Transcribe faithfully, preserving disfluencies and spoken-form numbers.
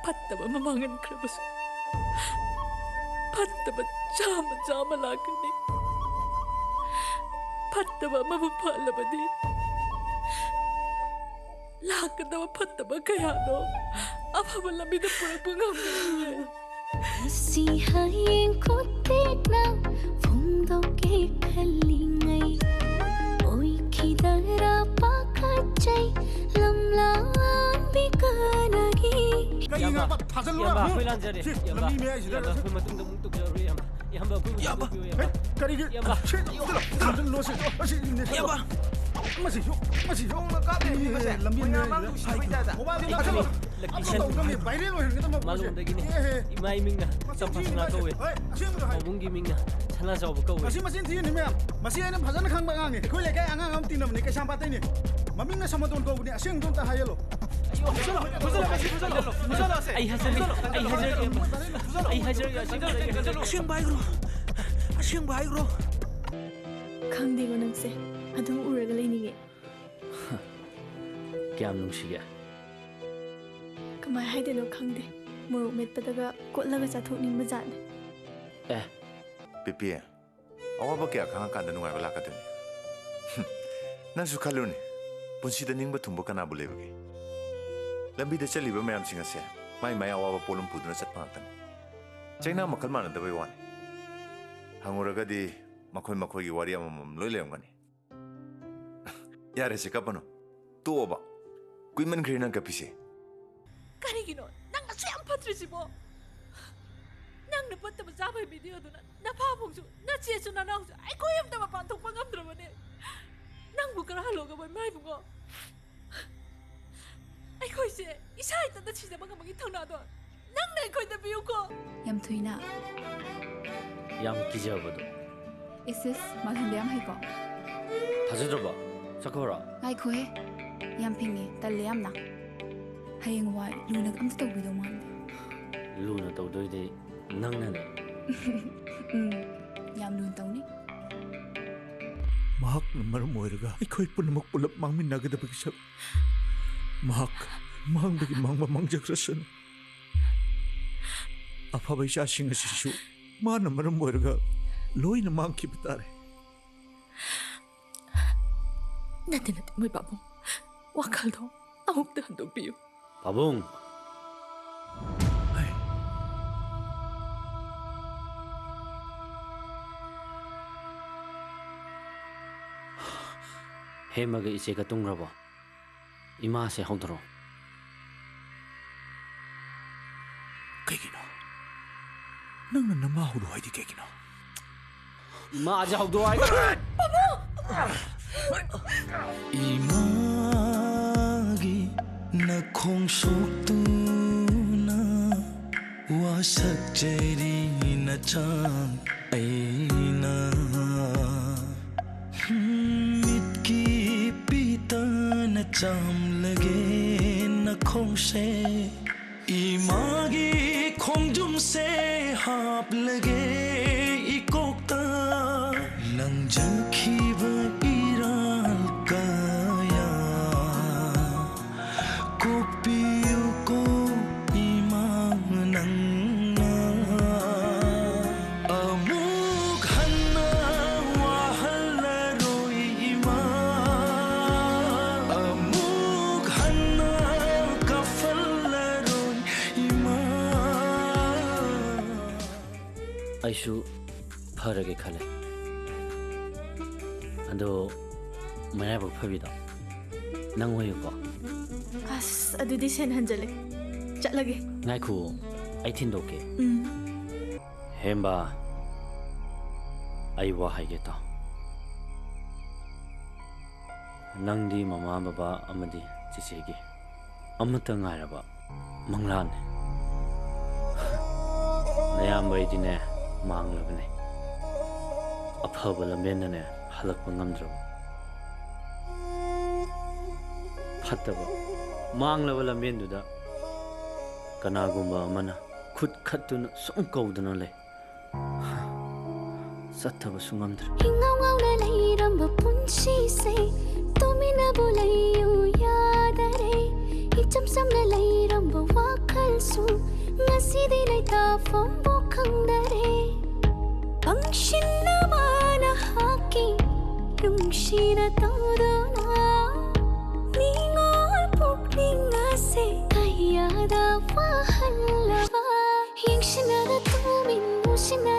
ꯐꯠꯇꯕ ꯑꯃ ꯃꯥꯡꯍꯟꯈ꯭ꯔꯕꯁꯨ, ꯐꯠꯇꯕ ꯆꯥꯝꯃ ꯆꯥꯝꯃ ꯂꯥꯛꯀꯅꯤ꯫ ꯐꯠꯇꯕ ꯑꯃꯕꯨ ꯐꯍꯜꯂꯕꯗꯤ, ꯂꯥꯛꯀꯗꯕ ꯐꯠꯇꯕ ꯀꯌꯥꯗꯣ ꯑꯐꯕ ꯂꯝꯕꯤꯗ ꯄꯨꯔꯛꯄ ꯉꯝꯒꯅꯤꯌꯦ꯫ ꯉꯁꯤ ꯍꯌꯦꯡ ꯈꯨꯠꯇꯦꯛꯅ ꯐꯣꯡꯗꯣꯛꯀꯦ ꯈꯜꯂꯤꯉꯩ, ꯑꯣꯏꯈꯤꯗꯔꯥ ꯄꯥꯈꯠꯆꯩ ꯂꯝꯂꯥꯟꯕꯤ ꯀꯅꯥꯒꯤ꯫ ꯀꯩꯒꯤ ꯏꯌꯥꯝꯕ, ꯉꯥꯛꯄ ꯊꯥꯖꯤꯜꯂꯨꯔ? ꯏꯌꯥꯝꯕ, ꯍꯨꯝ? ꯑꯩꯈꯣꯏ ꯂꯥꯟꯖꯔꯦ꯫ ꯁꯤ ꯏꯌꯥꯝꯕ, ꯂꯝꯕꯤ ꯃꯌꯥꯏꯁꯤꯗ ꯏꯌꯥꯝꯕ, ꯂꯩꯔꯁꯤ꯫ ꯑꯩꯈꯣꯏ ꯃꯇꯨꯡꯗ ꯑꯃꯨꯛ ꯇꯧꯖꯔꯔꯣꯏ, ꯏꯌꯥꯝꯕ꯫ ꯏꯌꯥꯝꯕ, ꯑꯩꯈꯣꯏ ꯃꯇꯨꯡꯗ ꯏꯌꯥꯝꯕ꯫ ꯑꯃꯨꯛ ꯇꯧꯖꯔꯔꯣꯏ, ꯏꯌꯥꯝꯕ꯫ ꯍꯦ, ꯀꯔꯤꯒꯤ? ꯏꯌꯥꯝꯕ꯫ ꯁꯤ, ꯁꯤ, ꯂꯣꯏꯁꯤ, ꯂꯣꯏꯁꯤ, ꯂꯣꯏꯁꯤ, ꯂꯣꯏꯁꯤ꯫ ꯏꯌꯥꯝꯕ꯫ ꯃꯁꯤ ꯌꯣ-, ꯃꯁꯤ ꯌꯣꯡꯅ ꯀꯥꯞꯄꯦ, ꯃꯤ ꯃꯁꯦ꯫ ꯂꯝꯕꯤ ꯃꯣꯏꯅ ꯃꯌꯥꯏꯗ ꯑꯃꯥꯡꯕ ꯁꯥꯏꯀꯜ ꯁꯤꯕꯩ ꯇꯥꯏꯞꯇ꯫ ꯃꯣꯕꯥꯏꯜꯗ ꯑꯩ ꯊꯥꯖꯤꯜꯂꯣ꯫ ꯂꯛꯀꯤ ꯑꯞꯂꯣꯗ ꯁꯟ ꯇꯧꯒꯗꯕꯅꯤ, ꯚꯥꯏꯔꯦꯜ ꯑꯣꯏꯍꯟꯒꯗꯕꯅꯤ ꯄꯣꯠꯁꯦ꯫ ꯃꯥꯂꯣꯝꯗꯒꯤꯅꯤ꯫ ꯑꯦ, ꯑꯦ꯫ ꯏꯃꯥ ꯏꯃꯤꯡꯅ ꯃꯁꯤ ꯆꯝꯐꯥ ꯊꯤꯅꯤ ꯁꯅꯥ ꯃꯁꯦ꯫ ꯀꯧꯋꯦ꯫ ꯍꯣꯏ, ꯑꯁꯦꯡꯕꯗꯣ ꯍꯥꯏꯌꯨ꯫ ꯄꯥꯕꯨꯡꯒꯤ ꯃꯤꯡꯅ ꯁꯅꯥꯖꯥꯎꯕ ꯀꯧꯋꯦ꯫ ꯃꯁꯤ ꯃꯆꯤꯟ ꯊꯤꯔꯤꯅꯤ ꯃꯌꯥꯝ꯫ ꯃꯁꯤ ꯑꯩꯅ ꯐꯖꯅ ꯈꯪꯕ ꯑꯉꯥꯡꯅꯤ꯫ ꯑꯩꯈꯣꯏ ꯂꯩꯀꯥꯏ ꯑꯉꯥꯡ ꯑꯃ ꯇꯤꯟꯅꯕꯅꯤ, ꯀꯩꯁꯥꯝꯄꯥꯠꯇꯩꯅꯤ꯫ ꯃꯃꯤꯡꯅ ꯁꯃꯥꯗꯣꯟ ꯀꯧꯕꯅꯤ꯫ ꯑꯁꯦꯡꯕꯗꯣ ꯑꯝꯇ ꯍꯥꯏꯍꯜꯂꯣ꯫ ꯐꯨꯖꯜꯂꯣ, ꯐꯨꯖꯜꯂꯣ, ꯐꯨꯖꯜꯂꯣ, ꯐꯨꯖꯜꯂꯣ, ꯑꯁꯦ꯫ ꯑꯩ ꯍꯥꯏꯖꯔꯒꯦ, ꯑꯩ ꯍꯥꯏꯖꯔꯒꯦ, ꯑꯩ ꯍꯥꯏꯖꯔꯒꯦ, ꯑꯁꯦꯡꯕ ꯍꯥꯏꯖꯔꯒꯦ꯫ ꯑꯁꯦꯡꯕ ꯍꯥꯏꯈ꯭ꯔꯣ, ꯑꯁꯦꯡꯕ ꯍꯥꯏꯈ꯭ꯔꯣ꯫ ꯈꯪꯗꯦꯀꯣ ꯅꯪꯁꯦ, ꯑꯗꯨꯝ ꯎꯔꯒ ꯂꯩꯅꯤꯡꯉꯦ꯫ ꯀꯌꯥꯝ ꯅꯨꯡꯁꯤꯒꯦ? ꯀꯃꯥꯏ ꯍꯥꯏꯗꯣꯏꯅꯣ ꯈꯪꯗꯦ, ꯃꯣꯔꯣꯛ ꯃꯦꯠꯄꯗꯒ ꯀꯣꯠꯂꯒ ꯆꯥꯊꯣꯛꯅꯤꯡꯕ ꯖꯥꯠꯅꯦ꯫ ꯑꯦ꯫ ꯄꯤꯄꯤ, ꯑꯋꯥꯕ ꯀꯌꯥ ꯈꯥꯡꯉꯀꯥꯟꯗ ꯅꯨꯡꯉꯥꯏꯕ ꯂꯥꯛꯀꯗꯣꯏꯅꯤ꯫ ꯅꯪꯁꯨ ꯈꯜꯂꯨꯅꯦ, ꯄꯨꯟꯁꯤꯗ ꯅꯤꯡꯕ ꯊꯨꯡꯕ ꯀꯅꯥꯕꯨ ꯂꯩꯕꯒꯦ? ꯂꯝꯕꯤꯗ ꯆꯠꯂꯤꯕ ꯃꯌꯥꯝꯁꯤꯡ ꯑꯁꯦ ꯃꯥꯏ ꯃꯥꯏ ꯑꯋꯥꯕ ꯄꯣꯠꯂꯨꯝ ꯄꯨꯗꯨꯅ ꯆꯠꯄ ꯉꯥꯛꯇꯅꯤ꯫ ꯆꯩꯅꯥ ꯃꯈꯜ ꯃꯥꯟꯅꯗꯕꯩ ꯋꯥꯅꯤ꯫ ꯍꯪꯉꯨꯔꯒꯗꯤ ꯃꯈꯣꯏ ꯃꯈꯣꯏꯒꯤ ꯋꯥꯔꯤ ꯑꯃꯃꯝ ꯂꯣꯏ ꯂꯩꯔꯝꯒꯅꯤ꯫ ꯌꯥꯔꯦꯁꯦ, ꯀꯞꯄꯅꯨ꯫ ꯇꯣꯛꯑꯣꯕ꯫ ꯀꯨꯏꯃꯟꯈ꯭ꯔꯦ ꯅꯪ ꯀꯞꯄꯤꯁꯦ꯫ ꯀꯔꯤꯒꯤꯅꯣ ꯅꯪ ꯑꯁꯨꯛ ꯌꯥꯝ ꯐꯠꯇ꯭ꯔꯤꯁꯤꯕꯣ? ꯅꯪꯅ ꯐꯠꯇꯕ ꯆꯥꯕꯒꯤ ꯚꯤꯗꯤꯑꯣꯗꯨꯅ ꯅꯐꯥꯕꯨꯡꯁꯨ, ꯅꯆꯦꯁꯨ, ꯅꯅꯥꯎꯁꯨ, ꯑꯩꯈꯣꯏ ꯑꯝꯇ ꯃꯄꯥꯟ ꯊꯣꯛꯄ ꯉꯝꯗ꯭ꯔꯕꯅꯦ꯫ ꯅꯪꯕꯨ ꯀꯔꯥ ꯍꯜꯂꯣꯒꯕ ꯏꯃꯥ ꯏꯕꯨꯡꯉꯣ? ꯑꯩꯈꯣꯏꯁꯦ ꯏꯁꯥ ꯏꯊꯟꯇ ꯁꯤꯖꯕ ꯉꯝꯕꯒꯤ ꯊꯧꯅꯥꯗꯣ ꯅꯪꯅ ꯑꯩꯈꯣꯏꯗ ꯄꯤꯌꯨꯀꯣ꯫ ꯌꯥꯝ ꯊꯨꯏꯅ꯫ ꯌꯥꯝ ꯀꯤꯖꯕꯗꯣ꯫ ꯏꯁ ꯏꯁ, ꯃꯥꯜꯍꯟꯕ ꯌꯥꯝ ꯍꯩꯀꯣ꯫ ꯊꯥꯖꯗ꯭ꯔꯕꯣ? ꯆꯠꯈꯣꯔꯣ? ꯉꯥꯏꯈꯣꯍꯦ, ꯌꯥꯝ ꯐꯤꯡꯉꯦ, ꯇꯜꯂꯦ ꯌꯥꯝꯅ꯫ ꯍꯌꯦꯡꯋꯥꯏ ꯂꯨꯅ ꯑꯝꯇ ꯇꯧꯕꯤꯗꯧ ꯃꯥꯟꯗꯦ꯫ ꯂꯨꯅ ꯇꯧꯗꯣꯏꯗꯤ ꯅꯪꯅꯅꯦ꯫ ꯎꯝ, ꯌꯥꯝ ꯂꯨꯅ ꯇꯧꯅꯤ꯫ ꯃꯍꯥꯛꯅ ꯃꯔꯝ ꯑꯣꯏꯔꯒ ꯑꯩꯈꯣꯏ ꯄꯨꯝꯅꯃꯛ ꯄꯨꯂꯞ ꯃꯥꯡꯃꯤꯟꯅꯒꯗꯕꯒꯤ ꯁꯔꯨꯛ ꯃꯍꯥꯛ ꯃꯥꯡꯕꯒꯤ ꯃꯥꯡꯕ ꯃꯥꯡꯖꯈ꯭ꯔꯁꯅꯨ꯫ ꯑꯐꯕ ꯏꯆꯥꯁꯤꯡ ꯑꯁꯤꯁꯨ ꯃꯥꯅ ꯃꯔꯝ ꯑꯣꯏꯔꯒ ꯂꯣꯏꯅ ꯃꯥꯡꯈꯤꯕ ꯇꯥꯔꯦ꯫ ꯅꯠꯇꯦ, ꯅꯠꯇꯦ, ꯃꯣꯏ ꯄꯥꯕꯨꯡ, ꯋꯥꯈꯜꯗꯣ ꯑꯃꯨꯛꯇ ꯍꯟꯗꯣꯛꯄꯤꯌꯨ꯫ ꯄꯥꯕꯨꯡ꯫ ꯍꯩ꯫ ꯍꯦꯃꯒ ꯏꯆꯦꯒ ꯇꯨꯝꯈ꯭ꯔꯕꯣ? ꯏꯃꯥꯁꯦ ꯍꯧꯗꯣꯔꯛꯑꯣ꯫ ꯀꯩꯒꯤꯅꯣ? ꯅꯪꯅ ꯅꯃꯥ ꯍꯧꯗꯣꯛꯑꯣ ꯍꯥꯏꯗꯤ ꯀꯩꯒꯤꯅꯣ? ꯏꯃꯥꯁꯦ ꯍꯧꯗꯣꯛꯑꯣ ꯍꯥꯏ꯫ ꯏꯃꯥꯒꯤ ꯅꯈꯣꯡ ꯁꯣꯛꯇꯨꯅ ꯋꯥꯁꯛꯆꯔꯤ ꯅꯆꯥ ꯑꯩꯅ꯫ ꯃꯤꯠꯀꯤ ꯄꯤꯇꯅ ꯆꯥꯝꯂꯒꯦ ꯅꯈꯣꯡꯁꯦ꯫ ꯏꯃꯥꯒꯤ ꯈꯣꯡꯖꯨꯝꯁꯦ ꯍꯥꯞꯂꯒꯦ ꯏꯀꯣꯛꯇ꯫ ꯂꯪꯖꯈꯤꯕ ꯏꯔꯥꯜ ꯀꯌꯥ ꯀꯣꯛꯄꯤꯌꯨꯀꯣ ꯏꯃꯥ ꯅꯪꯅ꯫ ꯑꯃꯨꯛ ꯍꯟꯅ ꯋꯥꯍꯜꯂꯔꯣꯏ ꯏꯃꯥ꯫ ꯑꯃꯨꯛ ꯍꯟꯅ ꯀꯥꯞꯍꯜꯂꯔꯣꯏ ꯏꯃꯥ꯫ ꯑꯩꯁꯨ ꯐꯔꯒꯦ ꯈꯜꯂꯦ꯫ ꯑꯗꯣ ꯃꯔꯥꯏꯕꯛ ꯐꯕꯤꯗꯣ ꯅꯪ ꯑꯣꯏꯌꯨꯀꯣ꯫ ꯑꯁ, ꯑꯗꯨꯗꯤ ꯁꯦꯟ ꯍꯟꯖꯜꯂꯦ꯫ ꯆꯠꯂꯒꯦ꯫ ꯉꯥꯏꯈꯨꯑꯣ, ꯑꯩ ꯊꯤꯟꯗꯣꯛꯀꯦ꯫ ꯎꯝ꯫ ꯍꯦꯝꯕ, ꯑꯩ ꯋꯥ ꯍꯥꯏꯒꯦ ꯇꯥꯎ꯫ ꯅꯪꯗꯤ ꯃꯃꯥ, ꯕꯕꯥ ꯑꯃꯗꯤ ꯆꯤꯆꯦꯒꯤ ꯑꯃꯠꯇ ꯉꯥꯏꯔꯕ ꯃꯪꯂꯥꯟꯅꯦ꯫ ꯅꯌꯥꯝꯕ ꯑꯩꯗꯤꯅꯦ, ꯃꯥꯡꯂꯕꯅꯦ꯫ ꯑꯐꯕ ꯂꯝꯕꯦꯟꯗꯅꯦ ꯍꯜꯂꯛꯄ ꯉꯝꯗ꯭ꯔꯕ꯫ ꯐꯠꯇꯕ, ꯃꯥꯡꯂꯕ ꯂꯝꯕꯦꯟꯗꯨꯗ ꯀꯅꯥꯒꯨꯝꯕ ꯑꯃꯅ ꯈꯨꯠ ꯈꯠꯇꯨꯅ ꯁꯨꯝ ꯀꯧꯗꯨꯅ ꯂꯩ꯫ ꯆꯠꯇꯕꯁꯨ ꯉꯝꯗ꯭ꯔꯦ꯫ ꯏꯉꯥꯎ ꯉꯥꯎꯅ ꯂꯩꯔꯝꯕ ꯄꯨꯟꯁꯤꯁꯦ ꯇꯨꯃꯤꯟꯅꯕꯨ ꯂꯩꯌꯨ ꯌꯥꯗꯔꯦ꯫ ꯏꯆꯝ ꯆꯝꯅ ꯂꯩꯔꯝꯕ ꯀꯔꯝꯕ ꯋꯥꯈꯜꯁꯨ ꯉꯁꯤꯗꯤ ꯂꯩꯇꯥꯐꯝꯕꯨ ꯈꯪꯗꯔꯦ꯫ ꯄꯪꯁꯤꯟꯅꯕ ꯅꯍꯥꯛꯀꯤ ꯅꯨꯡꯁꯤꯅ ꯇꯧꯗꯨꯅ ꯅꯤꯡꯉꯣꯜ ꯄꯨꯛꯅꯤꯡ ꯑꯁꯦ ꯀꯌꯥꯗ ꯋꯥꯍꯜꯂꯕ꯫ ꯌꯦꯡꯁꯤꯟꯅꯔ ꯇꯨꯃꯤꯟ ꯃꯨꯁꯤꯟꯅ